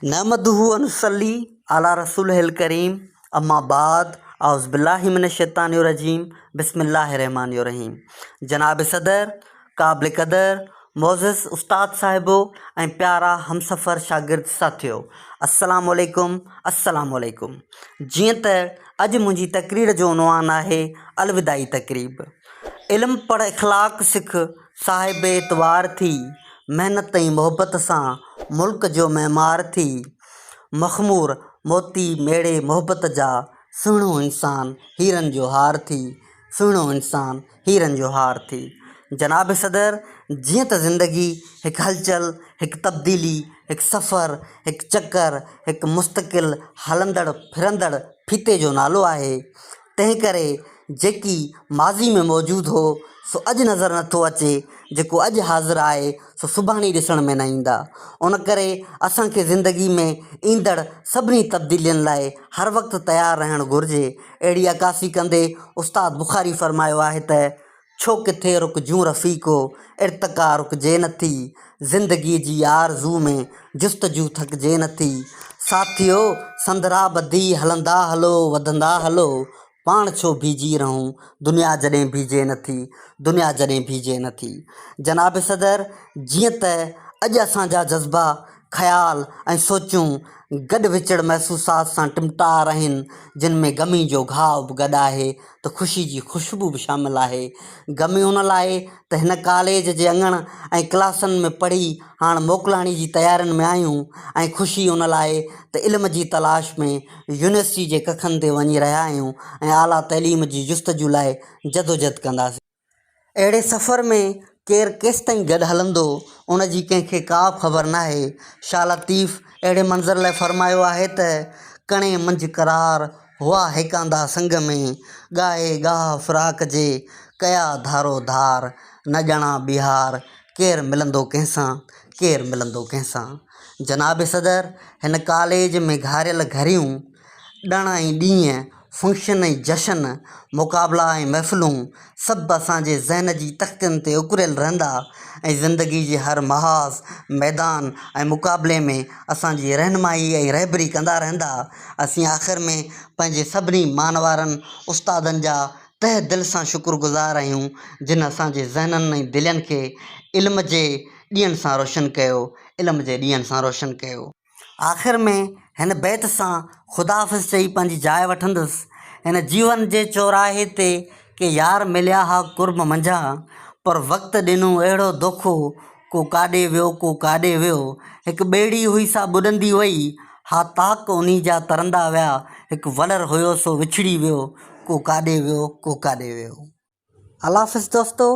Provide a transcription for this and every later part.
نحمده ونصلي علي رسوله الڪريم اما بعد اعوذ بالله من الشيطان الرجيم بسم الله الرحمن الرحيم جناب صدر قابل قدر معزز استاد صاحبو ۽ پيارا همسفر شاگرد ساٿيو السلام عليڪم السلام عليڪم جيئن ته اڄ منهنجي تقرير جو عنوان آهي الوداعي تقريب علم پڙهه اخلاق سک صاحب اعتبار ٿي، محنت ۽ محبت سان ملڪ جو معمار ٿي، مخمور موتي ميڙي محبت جا، سهڻو انسان هيرن جو هار ٿي، سهڻو انسان هيرن جو هار ٿي. جناب صدر جيئن ته زندگي هڪ هلچل، هڪ تبديلي، هڪ سفر، هڪ چڪر، هڪ مستقل هلندڙ ڦرندڙ ڦيٿي جو نالو آهي، تنهن ڪري جيڪي ماضي ۾ موجود هو سو اڄ نظر نٿو اچي، جيڪو اڄ حاضر آهي سو سڀاڻي ڏسڻ ۾ نه ايندا. ان ڪري اسان کي زندگي ۾ ايندڙ سڀني تبديلين لاء هر وقت تيار رهڻ گهرجي. اهڙي عڪاسي ڪندي استاد بخاري فرمايو آهي ته. ڇو ڪٿي رڪجون رفيقو، ارتقا رڪجي نه ٿي، زندگيء جي آرزو ۾ جستجو ٿڪجي نه ٿي. ساٿيو! سندرا ٻڌي هلندا هلو، وڌندا هلو، پاڻ ڇو بيهجي رهون، دنيا جڏهن بيهجي نه ٿي، دنيا جڏهن بيهجي نه ٿي. جناب صدر! جيئن ته اڄ اسان جا جذبا، خيال ۽ سوچون گڏ وچڙ محسوسات سان ٽمٽار آهن، جن ۾ غمي جو گهاء به گڏ آهي ته خوشي جي خوشبو به شامل آهي. غمي ان لاء ته هن ڪاليج جي اڱڻ ۽ ڪلاسن ۾ پڙهي هاڻ موڪلاڻي جي تيارين ۾ آهيون ۽ خوشي ان لاء ته علم جي تلاش ۾ يونيورسٽي جي ڪکن تي وڃي رهيا آهيون ۽ اعليٰ تعليم جي جستجو لاء جدوجھد ڪنداسين. اهڙي سفر ۾ ڪير ڪيستائين گڏ هلندو، ان جي ڪنهن کي ڪا به خبر ناهي. شاهه لطيف اهڙي منظر لاء فرمايو آهي ته، ڪڻي منجهه قرار، هئا هيڪاندا سنگ ۾، ڳاهي ڳاهه فراق جي، ڪيا ڌارو ڌار، نه ڄاڻان ٻيهار، ڪير ملندو ڪنهن سان، ڪير ملندو ڪنهن سان. جناب صدر هن ڪاليج ۾ گهاريل گهريون، ڏڻ ۽ ڏينهن، فنڪشن ۽ جشن، مقابلا ۽ محفلون سڀ اسان جي ذهن جي تختين تي اڪريل رهندا ۽ زندگي جي هر محاذ، ميدان ۽ مقابلي ۾ اسان جي رهنمائي ۽ رهبري ڪندا رهندا. اسين آخر ۾ پنهنجي سڀني مانوارن استادن جا تهه دل سان شڪر گذار آهيون جن اسان جي ذهنن ۽ دلين کي علم جي ڏيئن سان روشن ڪيو، علم جي ڏيئن سان روشن ڪيو. آخر ۾ هن بيت سان خدا حافظ چئي پنهنجي جاء وٺندس. هن جيون جي چوراهي تي ڪي يار مليا ها قرب منجهان، پر وقت ڏنو اهڙو دوکو، ڪو ڪاڏي ويو ڪو ڪاڏي ويو. هڪ ٻيڙي هئي سا ٻڏندي وئي، ها طاق انهي جا ترندا ويا، هڪ ولر هيو سو وڇڙي ويو، ڪو ڪاڏي ويو ڪو ڪاڏي ويو. الله حافظ دوستو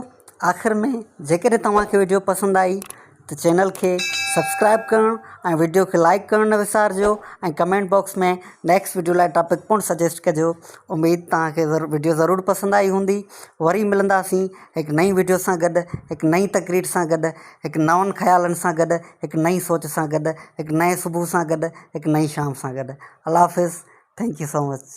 آخر ۾ جيڪڏهن توهان کي وڊيو پسند آئي ته چينل کي سبسڪرائب ڪرڻ ۽ وڊيو کي لائڪ ڪرڻ نه وسارجو ۽ ڪمينٽ باڪس ۾ نيڪسٽ وڊيو لاء ٽاپڪ پڻ سجيسٽ ڪجو اميد توهان کي وڊيو ضرور پسند آئي هوندي وري ملنداسين هڪ نئين وڊيو سان گڏ هڪ نئين تقرير سان گڏ هڪ نون خيالن سان گڏ هڪ نئين سوچ سان گڏ هڪ نئين صبح سان گڏ هڪ نئين شام سان گڏ الله حافظ thank you so much.